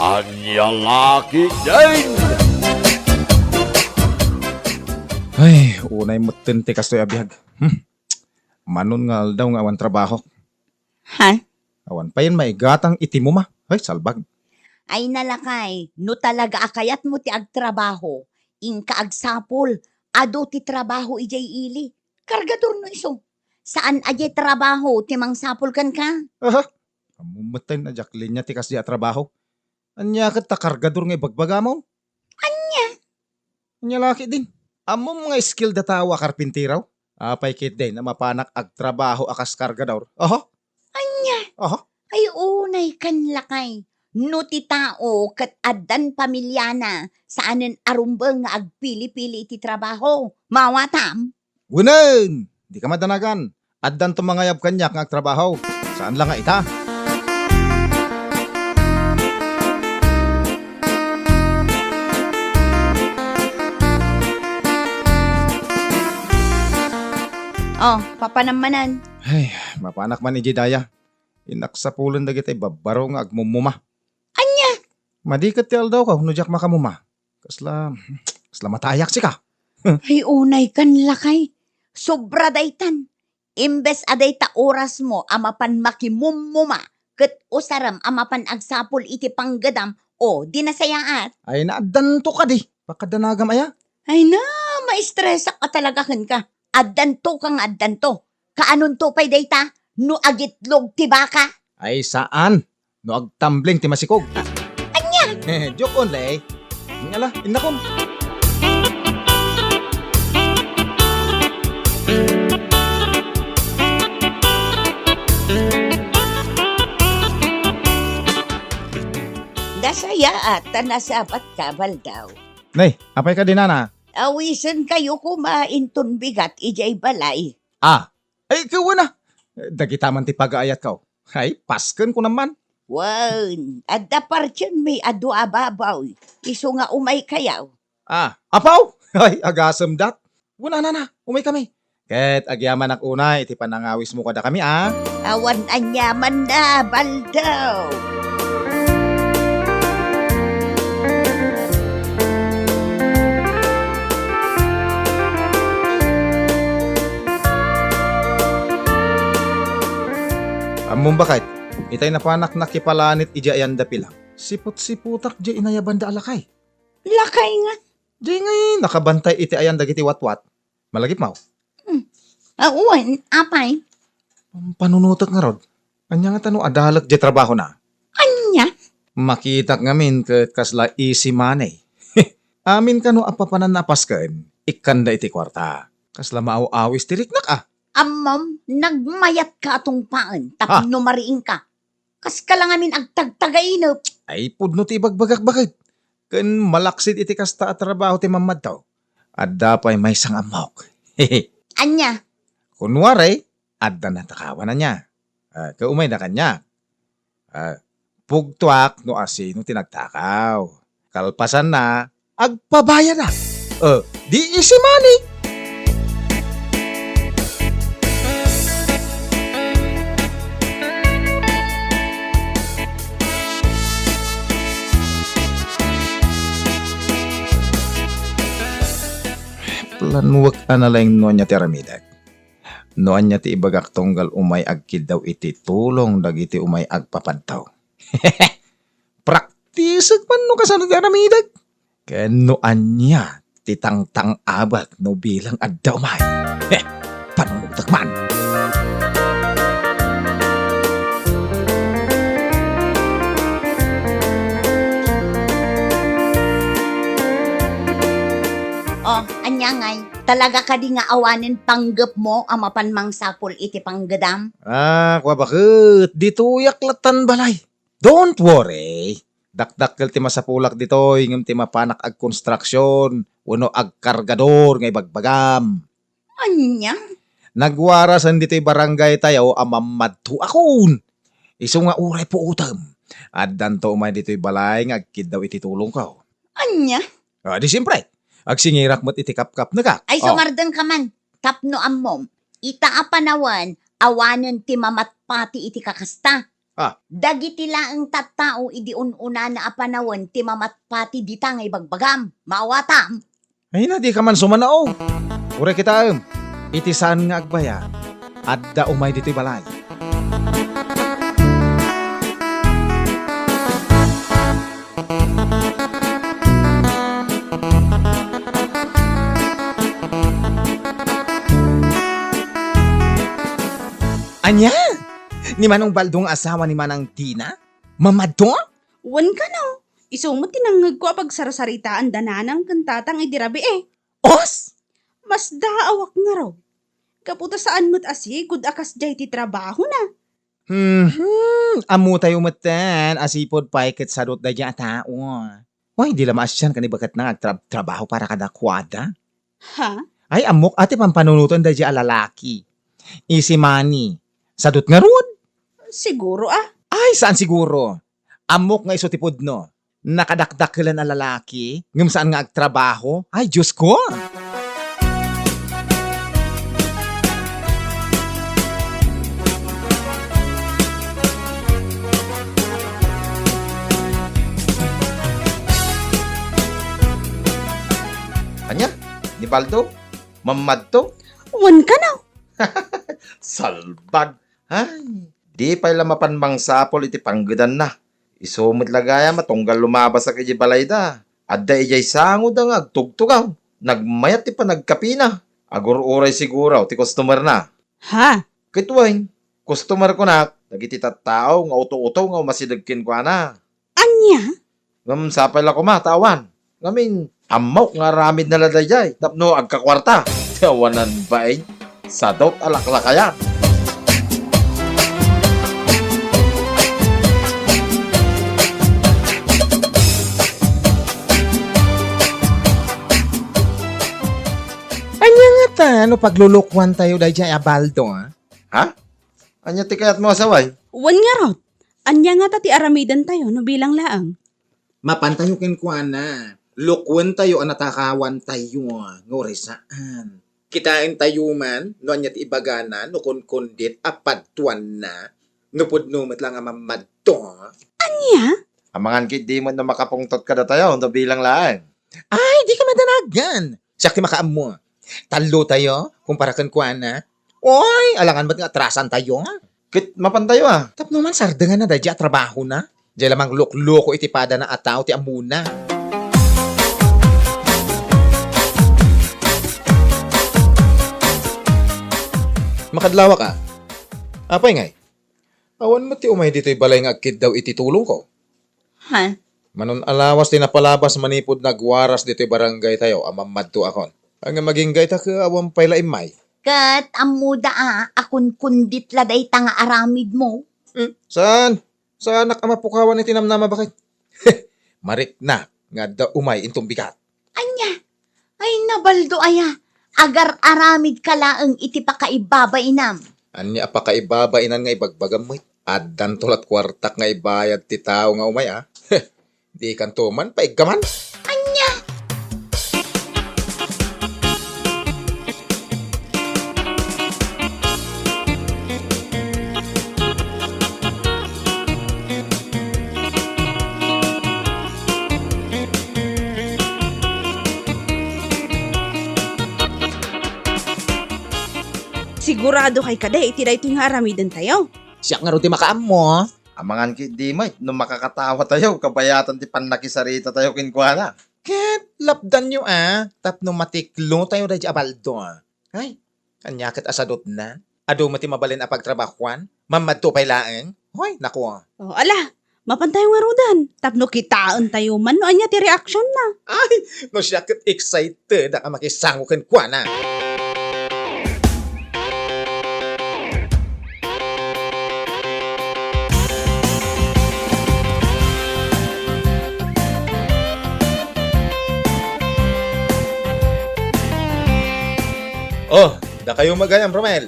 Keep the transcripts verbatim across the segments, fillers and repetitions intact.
Ania la ketdin? Ay, unay metten ti kastoy a biag. Hmm. Manon nga aldaw nga awan trabaho. Ha? Awan payen maigatang iti muma. Ay, salbag. Ay, nalakay, no talaga a kayatmo ti agtrabaho, inka agsapul, adu ti trabaho idiay ili. Kargador no isu. Saan a diay trabaho ti mangsapul kenka? Aha. Ammom metten a diak linia ti kasdi a trabaho. Ania ket ta kargador nga ibagbagamon? Ania? Ania la ketdin? Ammom nga skilled a tao a karpintero? Apay ketdin a mapanak agtrabaho a kas kargador? Oho. Ania? Oho. Ay, unay kan lakay. No ti tao ket addan pamiliana, saanen a rumbeng nga agpili-pili iti trabaho. Mawatam? Wenen! Dika madanagan. Addanto mangayab kaniak nga agtrabaho. Saan la nga ita? Oh, papanam manen. Ay, mapanak man idiay daya. Inaksapulen dagiti babbaro nga agmumuma. Ania? Madi ket ti aldawko no diak makamuma. Kasla, kasla matayak sika. Ay, unay kan lakay. Sobra daytan. Imbes a dayta orasmo a mapan makimummuma, ket usarem a mapan agsapul iti panggedam, o, di nasayaat. Ay, naaddanto kadi. Pakadanagam aya? Ay na, maistresak a talaga kenka. Addanto ka nga addanto. Kaanonto pay dayta no agitlog ti baka? Ay, saan. No agtambling ti masikog. Ania? Joke only. Ngala, innakom. Nasayaat ta nasabat ka, Baldaw. Nay, apay kadi, nana? Awisenkayo koma inton bigat idiay balay. Ah, ay, ket wen a. Dagita man ti pagaayatko. Ay, pasken kunam man. Wen, adda partienmi a dua a baboy. Isu nga umaykayo. Ah, apo! Ay, agasem dat. Wen a, nana, umaykami. Ket agyamanak unay iti panangawismo kadakami, a. Awan aniamanna, Baldaw. Ammom, baket, itay napanak nakipalanit idiay ayan da pilang. Siput-siputak diay inayabanda a lakay. Lakay nga. Diay ngay nakabantay iti ayan dagiti watwat. Malagipmo? Hmm. Ah, wen, apay? Pampanunotek ngarud. Ania ngata no adalek diay trabahona? Ania? Makitak ngamin ket kasla easy money. Amin kano a papananna a pasken, ikkanda iti kuarta. Kasla maaw-awis ti riknak, a. Ammom, nagmayatka a tungpaen tapno mariingka. Kaska la ngamin agtagtagainep. Ay, pudno ti ibagbagak, baket. Ken malaksid iti kasta a trabaho ti mammadto. Adda pay maysa nga ammok. Ania? Kunwari, adda natakawan ania. Ah, ket umayda kaniak. Ah, pugtoak no asino ti nagtakaw. Kalpasanna, agpabayadak. Eh, di easy money. Planuek a nalaing no ania ti aramidek. No ania ti ibagak tunggal umay agkiddaw iti tulong dagiti umay agpapadto. Praktisek man no kasano ti aramidek. Ken no ania ti tangtang-abak no bilang adda umay. Heh, panunotek man. Oh, ania ngay? Talaga kadi nga awanen panggepmo a mapan mangsapul iti panggedam? Ah, kua baket, ditoyak latan balay. Don't worry. Dakdakkel ti masapulak ditoy ngem ti mapanak agkonstruksion wenno agkargador nga ibagbagam. Ania? Nagwarasen ditoy barangay tayo a mammadto akon. Isu nga uray puotem, addanto umay ditoy balay nga agkiddaw iti tulongko. Ania? Ah, di siempre, agsingirak met iti kapkapnekak. Ay, oh. Sumardengka man. Tapno ammom, ita a panawen, awanen ti mamatpati iti kakasta. Ah. Dagiti laeng tattao idi un-unana a panawen ti mamatpati dita nga ibagbagam. Maawatam? Ay na, di ka man sumanao. Uray kitaem, iti saan nga agbayag, adda umay ditoy balay. Ania? Ni Manong Baldo nga asawa ni Manang Dina? Mamadto? Wen kano, isu met ti nangngegko a pagsarsaritaan da nanang ken tatang idi rabii. Os! Masdaawak ngarud. Gapu ta saan met a sigud a kasdiay ti trabahona. Hmm, ammotayo metten a sipud pay ket sadut daydiay a tao. Wen, di la maasian ken ni baketna nga agtrab-, trabaho para kadakuada. Ha? Ay, ammok a ti pampanunoten daydiay a lalaki. Easy money. Sadut ngarud? Siguro, ah. Ay, saan siguro? Ammok nga isu ti pudno. Nakadakdakelen a lalaki, ngem saan nga agtrabaho? Ay, Diyos ko! Ania? Ni Baldo? Mammadto? Wen kano. Salbag. Ay, di pay la mapan mangsapul iti panggedanna. Isu met la gayam a tunggal lumabasak idiay balayda, adda idiay sangoda nga agtugtugaw. Nagmayat ti panagkapina. Agur-uray siguro ti customerna. Ha? Ket wen, customer kunak, dagiti tattao nga uto-uto nga umasideg kenkuana. Ania? Ngem sapay la koma ta awan. Ngamin, ammok nga aramidna la daydiay tapno agkakuarta. Ti awanan bain, sadut a laklakayan. Ania ngata no paglulukuantayo daydiay a Baldo, a? Ha? Ania ti kayatmo a saway? Wen ngarud, ania ngata ti aramidentayo no bilang laeng? Mapantayo kenkuana, lukuentayo a natakawantayo, nga uray saan. Kitaentayo man no ania ti ibagana no kunkundit a padtuanna, no pudno met la nga mammadto. Ania? Amangan ketdi met no makapungtot kadatayo no bilang laeng. Ay, dika madanagan. Siak ti makaammo. Tallotayo, kumpara kenkuana. Oy, alangan met nga atrasantayo. Ket mapantayo, a. Tapno man sardenganna daydiay a trabahona. Diay la manglukloko iti padana a tao ti ammona. Makadlawak, a. Apay ngay? Awan met ti umay ditoy balay nga agkiddaw iti tulongko. Ha? Manon a lawas ti napalabas manipud nagwaras ditoy barangaytayo a mammadtoakon. Ngem agingga ita ket awan pay la immay. Ket ammoda a, a kunkundit la dayta nga aramidmo. Hmm, saan? Saanak a mapukawan iti namnama baket. Marikna nga adda umay inton bigat. Ania? Ay, ni Baldo aya, agar-aramidka laeng iti pakaibabainam. Ania a pakaibabainam nga ibagbagam met? Addanto lat kuartak nga ibayad ti tao nga umay, a. Dikanto man paiggaman. Ania? Sigurado kay kadi iti daytoy nga aramidentayo? Siak ngarud ti makaammo. Amangan ketdi met no makakatawatayo kabayatan ti pannakisarita tayo kenkuana. Ket lapdanyo a, tapno matiklotayo daydiay a Baldo. Ay, ania ket a sadutna? Adu met ti mabalin a pagtrabahuan? Mammadto pay laeng? Hoy, naku. O, ala, mapantayo ngaruden, tapno kitaentayo man no ania ti reaksionna. Ay, no siak ket excited a makisango kenkuana. O, dakayo met gayam, Romel.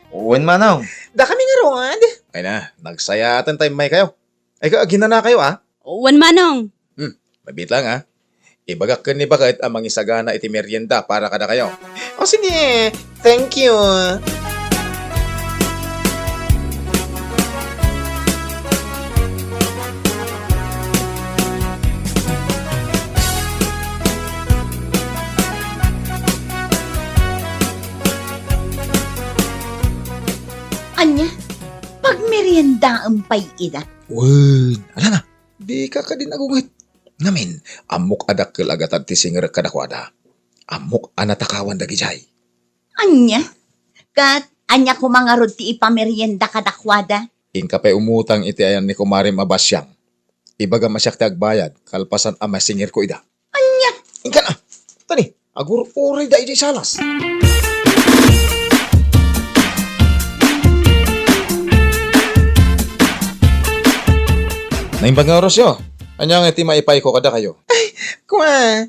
Wen, Manong. Dakami ngarud. Ay na, nagsayaat ta immaykayo. Ay, ka, aginanakayo, a? Wen, Manong. Hmm, mabiit lang, a. Ibagak ken ni baket a mangisagana iti merienda para kadakayo. O, sige. Thank you. Ania? Pagmeriendaem pay ida? Wen, ala na. Dika kadi nagunget. Ngamin, ammok a dakkel a gatad ti singerek kadakuada. Ammok a natakawan dagijay. Ania? Ket ania koma ngarud ti ipamerienda kadakuada? Inka pay umutang iti ayan ni kumarem a basiang. Ibagam a siak ti agbayad, kalpasan a masingerko ida. Ania? Inka na! Tani, agur-urayda idiay salas. Naimbag nga orasyo. Ania nga iti maipayko kadakayo? Ay, kua,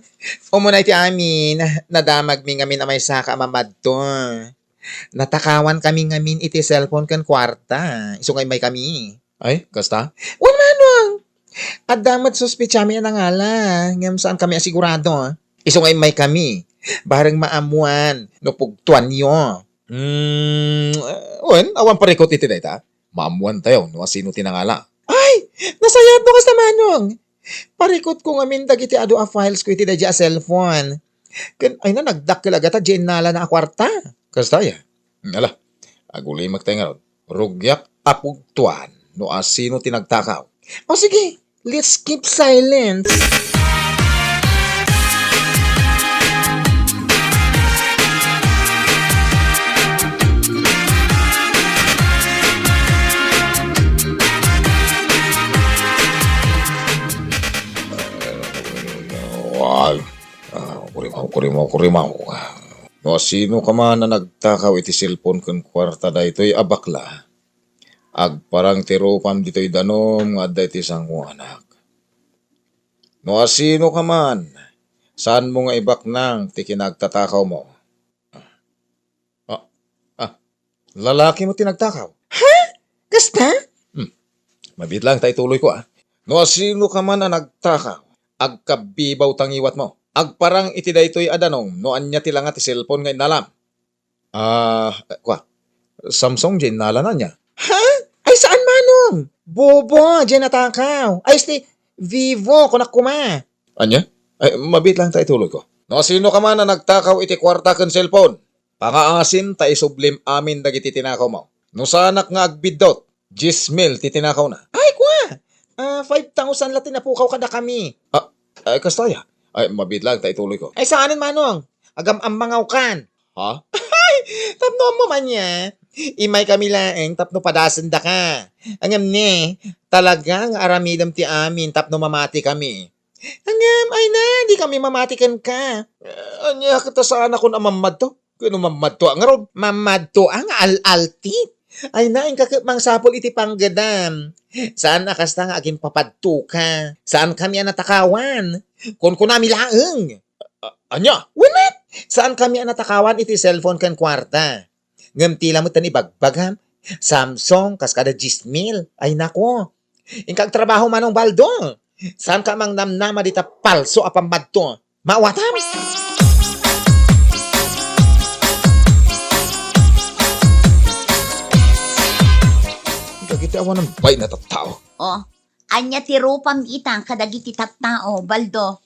umuna iti amin, nadamagmi ngamin a maysa ka a mamadto. Natakawan kami ngamin iti cellphone ken kuarta. Isu nga immay kami. Ay, kasta? Wen, Manong! Adda met suspitsami a nangala, ngem saan kami a sigurado. Isu nga immay kami. Bareng maammuan no pugtuanyo. Hmm, wen, awan parikut iti dayta. Maammuantayo no asino ti nangala. Ay! Nasayaat no kasta, Manong! Parikutko ngamin dagiti adu a files ko iti daydi a cellphone. Ken, ay na, nagdakkel a gatad diay innalana a kuarta. Kasta aya? Ala, agulimek tayo ngarud. Rugiak a pugtuan no asino ti nagtakaw. O sige, let's keep silence. Ay, ah, kurimaw, kurimaw, kurimaw. No asino ka man a nagtakaw iti cellphone ken kuarta daytoy a bakla, agparang ti rupam ditoy danum nga adda iti sangoanak. No asino ka man, saanmo nga ibaknang ti kinagtatakawmo. Ah, ah, lalaki mo ti nagtakaw? Ha? Kasta? Hmm. Mabiit lang ta ituloy ko, ah. No asino ka man a nagtakaw, agkabbibaw ta ngiwatmo. Agparang iti daytoy a danum no ania ti langa ti cellphone nga innalam. Ah, kua, Samsung diay innalana, ania? Ha? Ay, saan, Manong? Bobo diay natakaw. Ay, sti, Vivo, kunak koma. Ania? Ay, mabiit lang ta ituloy ko. No asino ka man a nagtakaw iti kuarta ken cellphone, pangaasim ta isublim amin dagiti tinakawmo. No saanak nga agbiddut, dies mil ti tinakawna. Ay, kua! Ah, five thousand la ti napukaw kadakami. Ah, ay, kasta aya? Ay, mabiit lang ta ituloy ko. Ay, saanen, Manong. Agam-ammangawkan. Ha? Ay, tapno ammo man aya. Immay kami laeng tapno padasendaka. Ngem ne, talaga nga aramidem ti amin tapno mamati kami. Ngem, ay na, di kami mamati kenka. Eh, ania ket ta saanakon a mammadto? Ken no mammadto a ngarud? Mammadto a nga al-altit. Ay na, inka ket mangsapul iti panggedam. Saan a kasta nga aginpapadtoka. Saan kami a natakawan. Kunkunami laeng. A-, ania? Wen met, saan kami a natakawan iti cellphone ken kuarta. Ngem ti lamet ti ibagbagam, Samsung, kas kada dies mil. Ay nako. Inka agtrabaho, Manong Baldo. Saanka a mangnamnama dita palso a pammadto. Maawatam? Dagiti awanan bain a tattao. Oh, ania ti rupam ita kadagiti tattao, Baldo?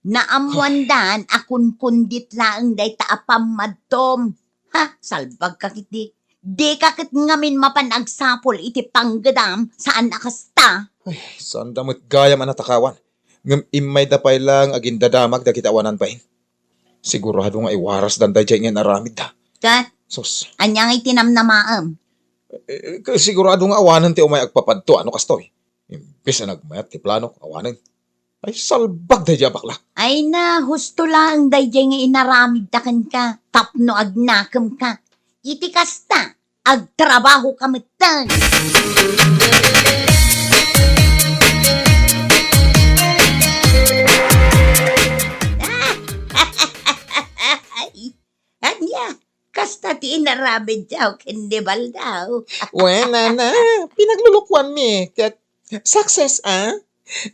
Naammoandan a kunkundit laeng dayta a pammadtom. Ha, salbagka ketdi. Dika ket ngamin mapan agsapul iti panggedam, saan a kasta. Ay, saanda met gayam a natakawan. Ngem immayda pay laeng agindadamag dagiti awanan bain. Sigurado nga iwarasdan daydiay nga inaramidda. Ket, sus, ania nga iti namnamaem? Eh, sigurado nga awanen ti umay agpapadto, ano kastoy? Imbes a nagmayat ti plano, awanen. Ay, salbag daydiay a bakla. Ay na, husto laeng daydiay nga inaramidda kenka tapno agnakemka. Iti kasta, agtrabahoka metten. Ania, kasta ti inaramidyo ken ni Baldo? Wen, nana, pinaglulukuanmi, ket success, a?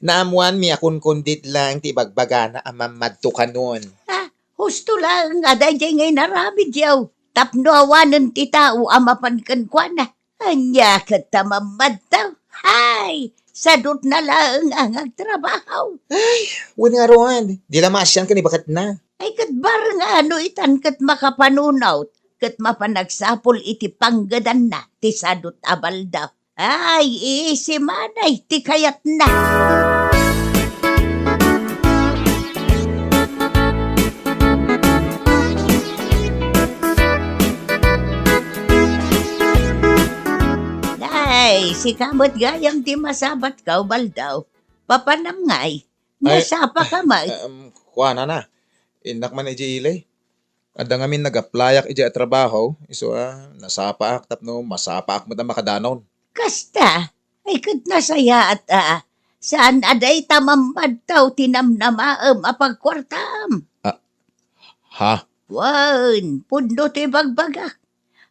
Naammoanmi a kunkundit laeng ti ibagbagana a mammadto kanon. Ah, husto laeng a daydiay nga inaramidyo tapno awanen ti tao a mapan kenkuana. Ania ket ta mammadto? Hay, sadutna laeng a nga agtrabaho. Ay, wen ngarud, di la maasian ken ibaketna. Ay, ket bareng no itan ket makapanunot, ket mapan agsapul iti panggedanna ti sadut a Baldaw. Ay, isi manay ti kayatna. Ay, sika met gayam ti masabatka, Baldaw. Papanam ngay, Ay, nasapaka met. Em, kuana na. Innak man idiay ili. Adda ngamin nag-applyak idiay a trabaho, isu a, nasapaak tapno masapaak met a makadanon. Kasta, ay ket nasayaat a, saan a dayta mammadtaw ti namnamaem a pagkuartaam. Ah, ha? Wen, pudno ti bagbagak.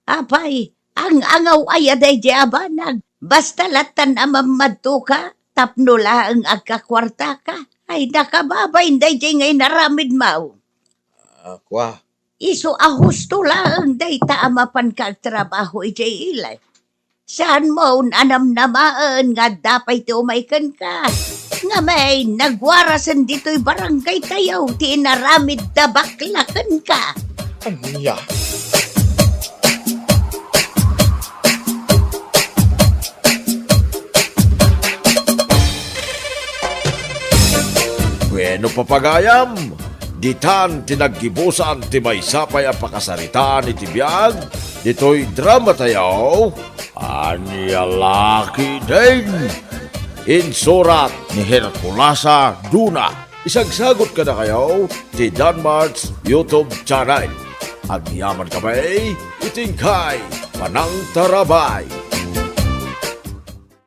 Apay, ang-angaw aya daydiay a banag. Basta lattan a mammadtoka, tapno laeng agkakuartaka. Ay, nakababain daydiay nga inaramidmo. Ah, kua. Isu a husto laeng dayta a mapanka agtrabaho idiay ili. Saanmo a namnamaen nga adda pay ti umay kenka. Ngamin, nagwarasen ditoy barangay tayo ti inaramid da bakla kenka. Ania? Bueno, papagayam, ditan ti naggibusan ti maysa pay a pakasaritaan iti biag ditoy drama tayo. Ania la ketdin? Insurat ni Herculasa Duna. Isagsagot kadakayo ti Danmart's YouTube channel. Agyaman kami iti inkay panangtarabay.